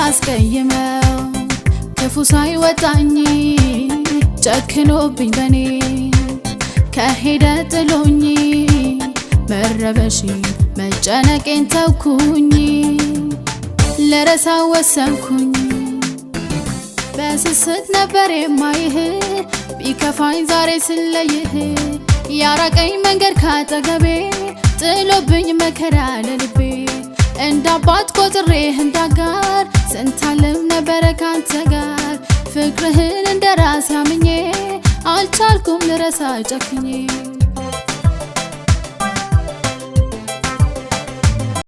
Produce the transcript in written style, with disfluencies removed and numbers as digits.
ላስቀይመው ክፉ ሳይወጣኝ ጨክኖብኝ በኔ ከሄደ ጥሎኝ መረበሽ መጨነቄን ተውኩኝ ልረሳ ወሰንኩኝ። በስስት ነበር የማይህ ቢከፋኝ ዛሬ ስለይህ ያራቀኝ መንገድ ካጠገቤ ጥሎብኝ መከራ ለልቤ እንደ አባት ቆጥሬህ እንዳጋር ስንታልም ነበረ ካንተ ጋር ፍቅርህን እንደ ራሴ አምኜ አልቻልኩም ልረሳ ጨክኜ።